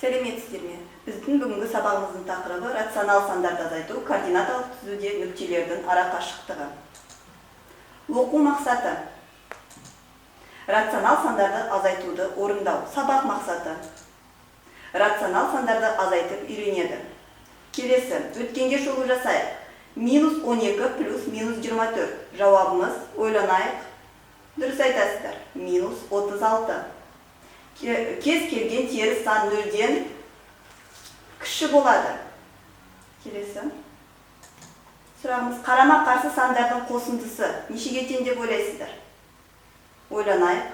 Сәлеметсіздер ме? Біздің бүгінгі сабағымыздың тақырыбы рационал сандарды азайту, координаталық түзуде нүктелердің ара қашықтығы. Оқу мақсаты: рационал сандарды азайтуды орындау. Сабақ мақсаты: рационал сандарды азайтып үйренеді. Келесі, өткенге шолу жасайық. Минус 12 плюс минус 24. Жауабымыз, ойланайық. Дұрыс айтасыздар. Минус 36. Кез келген теріс сан нөлден кіші болады. Келесі сұрағымыз: қарама-қарсы сандардың қосындысы нешеге тең деп ойлайсыздар? Ойланайық.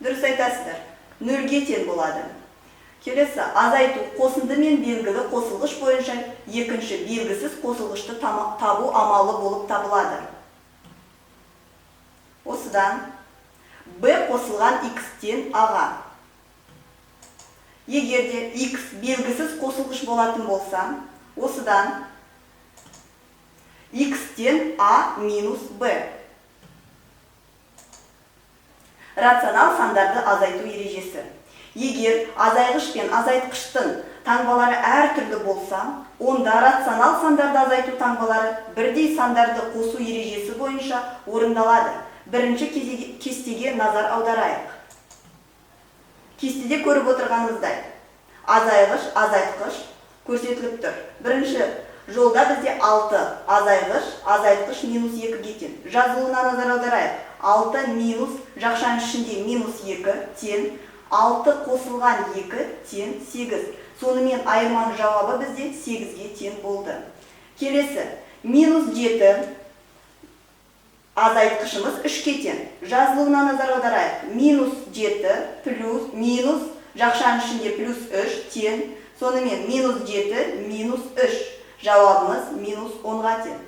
Дұрыс айтасыздар. Нөлге тең болады. Келесі, азайту қосынды мен белгілі қосылғыш бойынша екінші белгісіз қосылғышты табу амалы болып табылады. Осыдан b қосылған x-тен а-ға. Егер де x белгісіз қосылғыш болатын болса, осыдан x-тен а минус b. Рационал сандарды азайту ережесі. Егер азайғыш пен азайтқыштың таңбалары әртүрлі болса, онда рационал сандарды азайту таңбалары бірдей сандарды қосу ережесі бойынша орындалады. Бірінші кестеге назар аударайық. Кестеде көріп отырғанымыздай, азайғыш, азайтқыш көрсетіліп тұр. Бірінші жолда бізде 6 азайғыш, азайтқыш минус 2-ге тең. Жазылуына назар аударайық. 6 минус жақшаның ішінде минус 2 тең 6 қосылған 2 тең 8. Сонымен айырманың жауабы бізде 8-ге тең болды. Келесі, минус 7 азайтқышымыз 3-ке тең. Жазылуына назар аударайық. Минус 7 плюс минус жақшаның ішінде плюс 3 тең. Сонымен минус 7 минус 3. Жауабымыз минус 10-ға тең.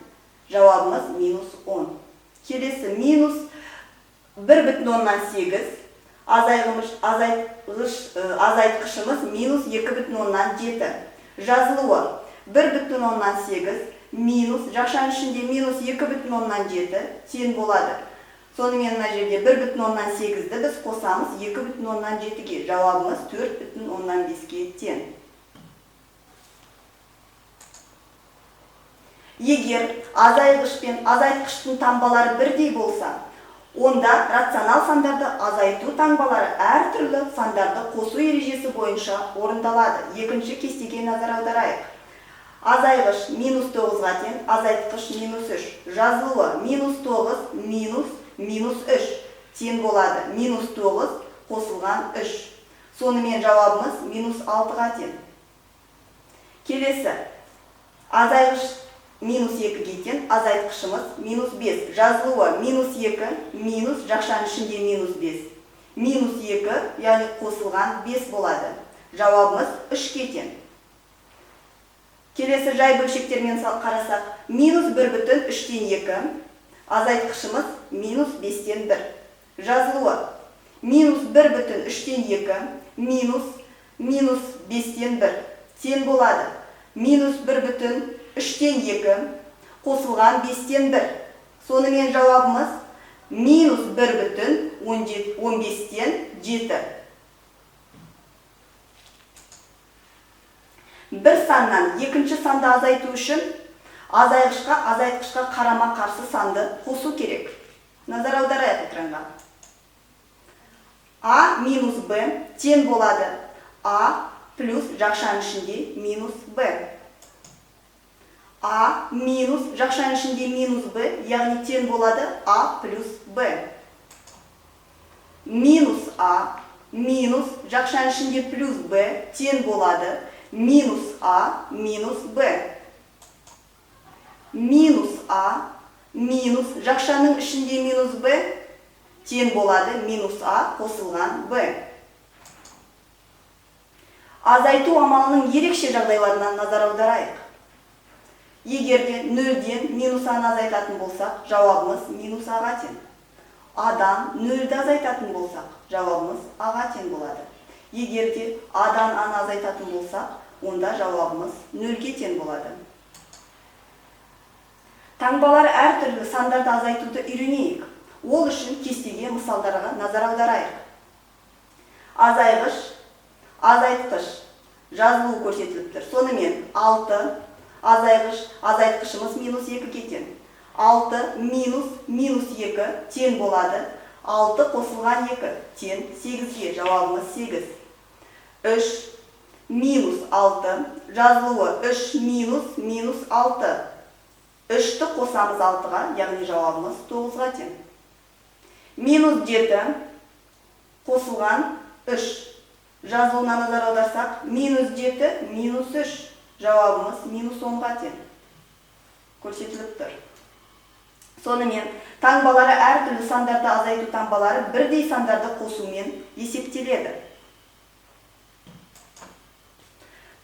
Жауабымыз минус 10. Келесі, минус 1,8 азайтқышымыз минус 2,7. Жазылуы 1,8 минус жақшаның ішінде минус 2,7 тең болады. Сонымен мына жерде 1,8-ді біз қосамыз 2,7-ге. Жауабымыз 4,5-ке тең. Егер азайғыш пен азайтқыштың таңбалары бірдей болса, онда рационал сандарды азайту таңбалары әртүрлі сандарды қосу ережесі бойынша орындалады. Екінші кестеге назар аударайық. Азайғыш минус 9-ға тең, азайтқыш минус 3. Жазылуы минус 9 минус минус 3 тең болады. Минус 9 қосылған 3. Сонымен жауабымыз минус 6-ға тең. Келесі, азайғыш минус 2-ге тең, азайтқышымыз минус 5. Жазылуы минус 2 минус жақшаның ішінде минус 5. Минус 2, яғни қосылған 5 болады. Жауабымыз 3-ке тең. Келесі жай бөлшектермен қарасақ, минус 1,3-2, азайтқышымыз минус 5-1. Жазылуы минус 1,3-2 минус минус 5-1 тең болады. Минус 1,3-2 қосылған 5-1. Сонымен жауабымыз минус 1,15-7. Бір саннан екінші санды азайту үшін азайғышқа, азайтқышқа қарама-қарсы санды қосу керек. Назар аударайық экранға. А минус Б тең болады. А плюс жақшаның ішінде минус Б. А минус жақшаның ішінде минус Б, яғни тең болады А плюс Б. Минус А минус жақшаның ішінде плюс Б тең болады минус А минус Б. Минус А минус жақшаның ішінде минус Б тең болады минус А қосылған Б. Азайту амалының ерекше жағдайларына назар аударайық. Егер де нөлден минус А-ны азайтатын болсақ, жауабымыз минус А-ға тең. А-дан нөлді азайтатын болсақ, жауабымыз А-ға тең болады. Егер де А-дан А-ны азайтатын болсақ, онда жауабымыз нөлге тең болады. Таңбалары әртүрлі сандарды азайтуды үйренейік. Ол үшін кестеге мысалдарға назар аударайық. Азайғыш, азайтқыш. Жазылуы көрсетіліп тұр. Сонымен 6 азайғыш, азайтқышымыз минус 2-ге тең. 6 минус минус 2 тең болады. 6 қосылған 2 тең 8-ге, жауабымыз 8. 3 минус 6, жазылуы 3 минус минус 6. 3-ті қосамыз 6-ға, яғни жауабымыз 9-ға тең. Минус 7 қосылған 3. Жазылуына назар аударсақ, минус 7 минус 3, жауабымыз минус 10-ға тең. Көрсетіліп тұр. Сонымен, таңбалары әртүрлі сандарды азайту таңбалары бірдей сандарды қосумен есептеледі.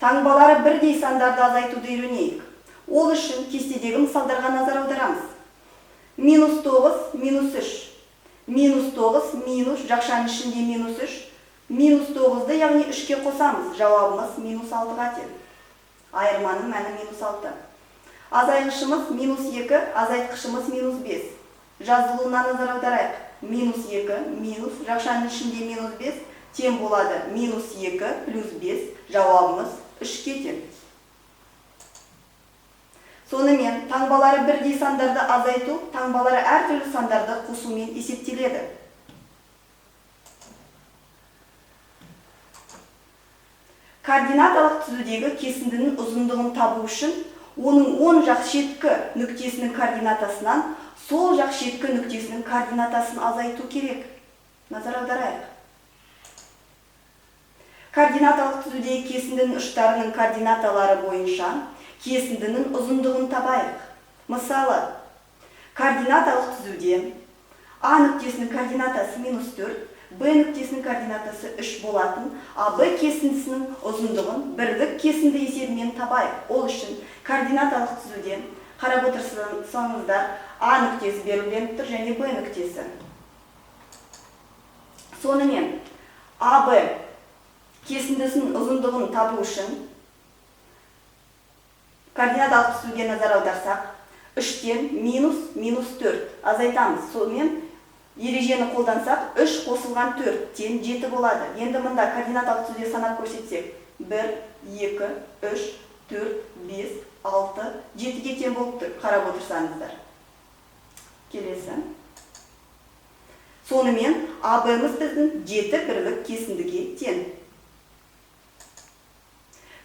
Таңбалары бірдей сандарды азайтуды үйренейік. Ол үшін кестедегі мысалдарға назар аударамыз. Минус 9, минус 3. Минус 9, минус, жақшаның ішінде минус 3. Минус 9-ды, яғни 3-ке қосамыз. Жауабымыз минус 6-ға тең. Айырманың мәні минус 6. Азайғышымыз минус 2, азайтқышымыз минус 5. Жазылуына назар аударайық. Минус 2, минус, жақшаның ішінде минус 5, тең болады минус 2 плюс 5, жауабымыз 3-ке тең. Сонымен, таңбалары бірдей сандарды азайту, таңбалары әртүрлі сандарды қосумен есептеледі. Координаталық түзудегі кесіндінің ұзындығын табу үшін оның оң жақ шеткі нүктесінің координатасынан сол жақ шеткі нүктесінің координатасын азайту керек. Назар аударайық. Координаталық түзудегі кесіндінің ұштарының координаталары бойынша кесіндінің ұзындығын табайық. Мысалы, координаталық түзуде А нүктесінің координатасы минус 4, Б нүктесінің координатасы 3 болатын, АБ кесіндісінің ұзындығын бірлік кесінді есебімен табайық. Ол үшін координаталық түзуде қарап отырсаңыздар, А нүктесі белгіленіп тұр және Б нүктесі. Сонымен, АБ кесіндісінің ұзындығын табу үшін координаталық түзуге назар аударсақ, 3-тен минус минус 4 азайтамыз. Сонымен ережені қолдансақ, 3 қосылған 4 тең 7 болады. Енді мында координаталық түзуде санап көрсетсек, 1, 2, 3, 4, 5, 6, 7-ге тең болып тұр, қарап отырсаңыздар. Келесі. Сонымен, АБ-мыз біздің 7 бірлік кесіндіге тең.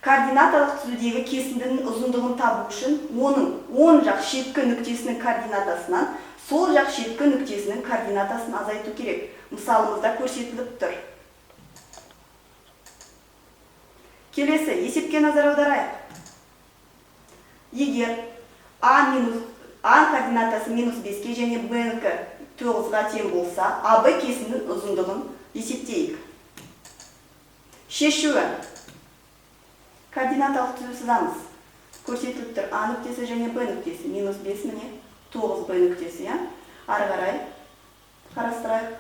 Координаталық түзудегі кесіндінің ұзындығын табу үшін оның оң жақ шеткі нүктесінің координатасынан сол жақ шеткі нүктесінің координатасын азайту керек. Мысалымызда көрсетіліп тұр. Келесі есепке назар аударайық. Егер А координатасы минус 5-ке және Б-нікі 9-ға тең болса, АБ кесіндінің ұзындығын есептейік. Шешуі. Координаталық түзу сызамыз. Көрсетіліп тұр А нүктесі және Б нүктесі. Минус 5 міне 9 Б нүктесі, иә? Ары қарай қарастырайық.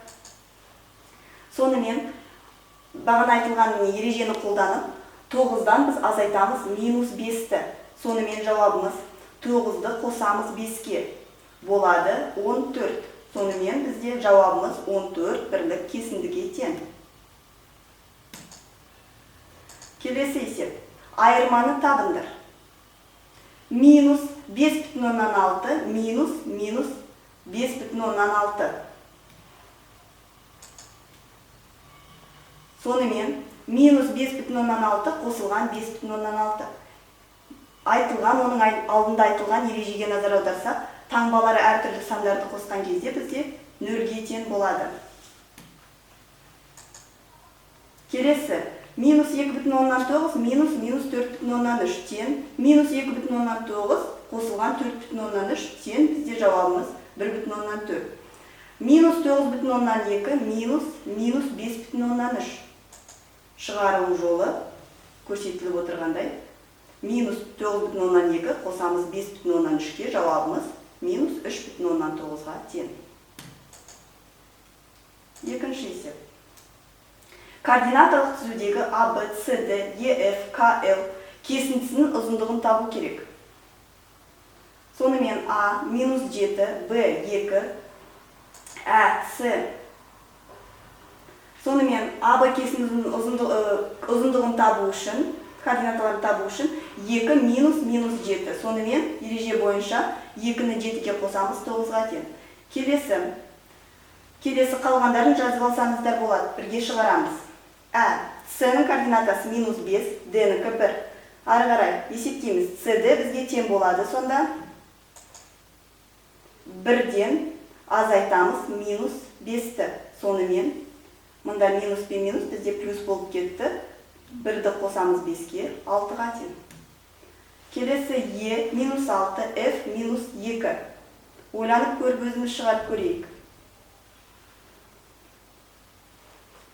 Сонымен, бағана айтылған міне ережені қолданып, 9-дан біз азайтамыз минус 5-ті. Сонымен жауабымыз 9-ды қосамыз 5-ке. Болады 14. Сонымен бізде жауабымыз 14 бірлік кесіндіге тең. Келесі есеп. Айырманы табыңдар. Минус 5,6 минус минус 5,6. Сонымен минус 5,6 қосылған 5,6. Айтылған, оның алдында айтылған ережеге назар аударсақ, таңбалары әртүрлі сандарды қосқан кезде бізде 0-ге тең болады. Келесі, минус 2,9 минус минус 4,3 тең, минус 2,9 қосылған 4,3 тең бізде жауабымыз 1,4. Минус 9,2 минус минус 5,3. Шығарылу жолы көрсетіліп отырғандай, минус 9,2 қосамыз 5,3-ке жауабымыз минус 3,9-ға тең. Екінші есеп. Координаталық түзудегі А, Б, С, Д, Е, Ф, К, Л кесіндісінің ұзындығын табу керек. Сонымен А минус 7, Б 2, Ә, С. Сонымен А, Б кесіндісінің ұзындығын табу үшін Координаталарын табу үшін 2 минус минус 7. Сонымен ереже бойынша 2-ні 7-ге қосамыз, 9-ға тең. Келесі қалғандарын жазып алсаңыздар болады. Бірге шығарамыз. Ә, С-ның координатасы минус 5, Д-нікі 1. Ары қарай есептейміз. СД бізге тең болады сонда. 1-ден азайтамыз минус 5-ті. Сонымен мында минус пен минус бізде плюс болып кетті. 1-ді қосамыз 5-ке, 6-ға тең. Келесі Е минус 6, F минус 2. Ойланып көріп өзіміз шығарып көрейік.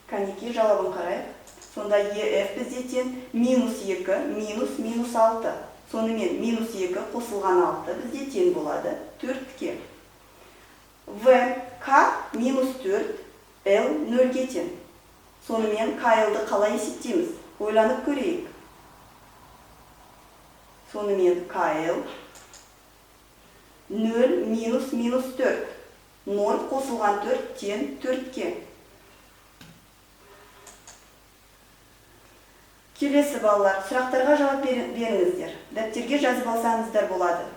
Кәнекей, жауабын қарайық. Сонда ЕФ бізде тең минус 2 минус минус 6. Сонымен минус 2 қосылған 6 бізде тең болады 4-ке. В, К минус 4, Л 0-ге тең. Сонымен КЛ-ды қалай есептейміз? Ойланып көрейік. Сонымен КЛ 0 минус минус 4. 0 қосылған 4 тең 4-ке. Келесі балалар, сұрақтарға жауап беріңіздер. Дәптерге жазып алсаңыздар болады.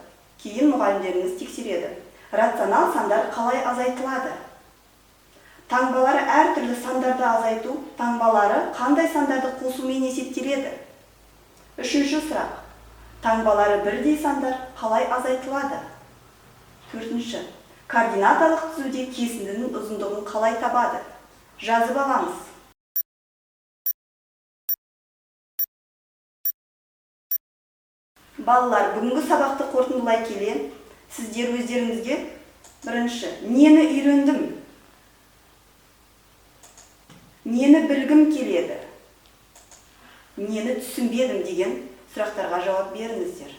Кейін мұғалімдеріңіз тексереді. Рационал сандар қалай азайтылады? Таңбалары әртүрлі сандарды азайту, таңбалары қандай сандарды қосумен есептеледі? Үшінші сұрақ. Таңбалары бірдей сандар қалай азайтылады? Төртінші. Координаталық түзуде кесіндінің ұзындығын қалай табады? Жазып аламыз. Балалар, бүгінгі сабақты қорытындылай келе, сіздер өздеріңізге бірінші, нені үйрендім? Нені білгім келеді? Нені түсінбедім деген сұрақтарға жауап беріңіздер.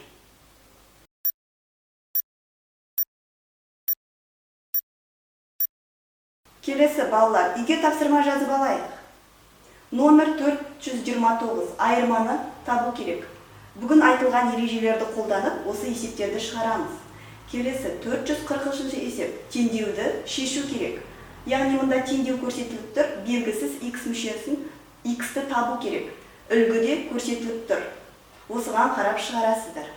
Келесі балалар, үйге тапсырма жазып алайық. Номер 429 айырманы табу керек. Бүгін айтылған ережелерді қолданып, осы есептерді шығарамыз. Келесі 443 есеп теңдеуді шешу керек. Яғни мұнда теңдеу көрсетіліп тұр, белгісіз x мүшесін x-ті табу керек. Үлгіде көрсетіліп тұр. Осыған қарап шығарасыздар.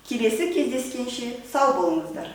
Келесі кездескенше сау болыңыздар.